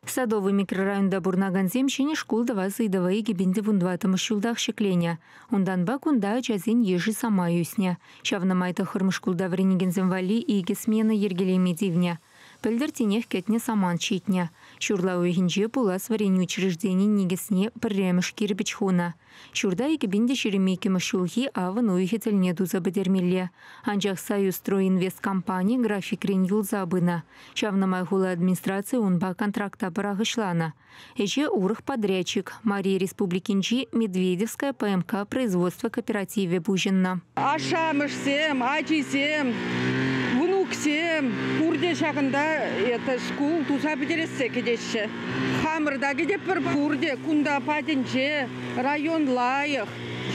Садовый микрорайонта пурӑнакансем ҫӗнӗ шкул тӑвас ыйтӑва 2014-мӗш ҫултах ҫӗкленӗ. Унтанпа кунта ачасен йышӗ самай ӳснӗ. Ҫавна май тӑххӑрмӗш шкулта вӗренекенсем валли икӗ смена йӗркелеме тивнӗ. Пӗлтӗр тинех кӗтнӗ самант ҫитнӗ. Ҫурла уйӑхӗнче пулас вӗренӳ учрежденийӗн никӗсне пӗрремӗш кирпӗч хунӑ. Ҫурта 2022-мӗш ҫулхи авӑн уйӑхӗ тӗлне туса пӗтермелле. Анчах «Союзстройинвест» компани графикрен юлса пынӑ. Ҫавна май хула администрацийӗ унпа контракта пӑрахӑҫланӑ. Ӗҫе урӑх подрядчик, Мари Республикинчи Медведевская ПМК производство кооперативӗ пуҫӑннӑ. Ашшӗ-амӑшсем, ачисем, внуксем пурте ҫакӑнта это шкул туса пӗтерессе кӗтеҫҫӗ. Хамӑр та кӗтетпӗр пурте кунта патӗнче район лайӑх,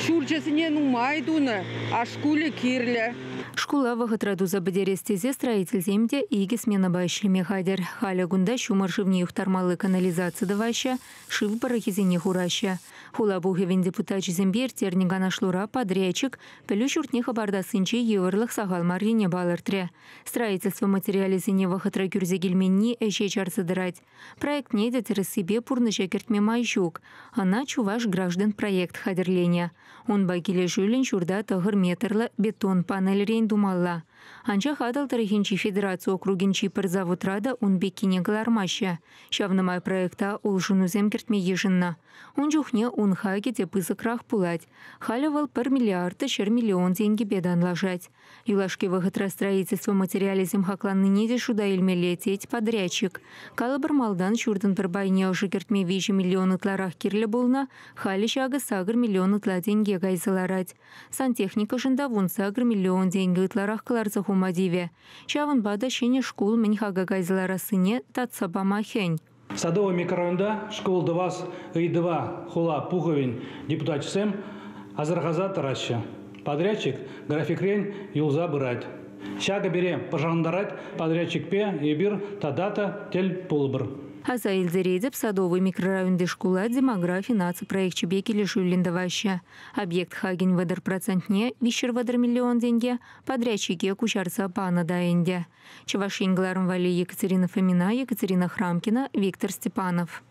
ҫурчӗсене нумай тунӑ, а шкулӗ кирлӗ. Шкула вӑхӑтра туса пӗтерес тесе строительсем те икӗ сменӑпа ӗҫлеме хатӗр. Халӗ кунта ҫумӑр шывне юхтармалли канализаци тӑваҫҫӗ, шыв пӑрӑхӗсене хураҫҫӗ. Хула пухӑвӗн депутачӗсемпе ирттернӗ канашлура подрядчик пӗлӳ ҫуртне хӑпартассинче йывӑрлӑх сахал маррине палӑртрӗ. Строительство материалӗсене вӑхӑтра кӳрсе килменни ӗҫе чарса тӑрать. Проектне те тӗрӗссипе пурнӑҫа кӗртме май ҫук. Ӑна Чуваш граждан проект хатӗрленӗ. Унпа килӗшӳллӗн ҫурта 9 метрлӑ бетон панельрен тумалла. Анчах Атӑл тӑрӑхӗнчи федераци округӗнчи пӗр заводра та ун пеккине кӑлармаҫҫӗ. Ҫавна май проекта улшӑнусем кӗртме йышӑннӑ. Ун чухне ун хакӗ те пысӑкрах пулать. Халӗ вӑл 1 миллиард та 100 миллион тенкӗпе танлашать. Юлашки вӑхӑтра строительство материалӗсем хакланнине те шута илмелле, тет подрядчик. Калӑпӑр, малтан ҫуртӑн пӗр пайне ӑшӑ кӗртме 3 миллион ытларах кирлӗ пулнӑ, халӗ ҫакӑ 8 миллион ытла тенке кайса ларать. Сантехникӑшӑн та 18 миллион тенкӗ ытларах кӑларса хума тивӗ. Ҫавӑнпа та ҫӗнӗ шкул мӗн хака кайса ларассине татса пама хӗн. Садовый микрорайонта шкул тӑвас ыйтӑва хула пухӑвӗн депутачӗсем асӑрхаса тӑраҫҫӗ. Подрядчик графикрен юлса пырать. Ҫакӑ пире пӑшӑрхантарать, подрядчикпе эпир тата та тӗл пулӑпӑр. Аса илтеретӗп, Садовый микрорайонти шкула демографи наци проекчӗпе килӗшӳллӗн тӑваҫҫӗ. Объект хакӗн 30 процентне, 330 миллион тенке, подрядчике куҫарса панӑ та ӗнтӗ. Чӑваш Ен кӑларӑм валли Екатерина Фомина, Екатерина Храмкина, Виктор Степанов.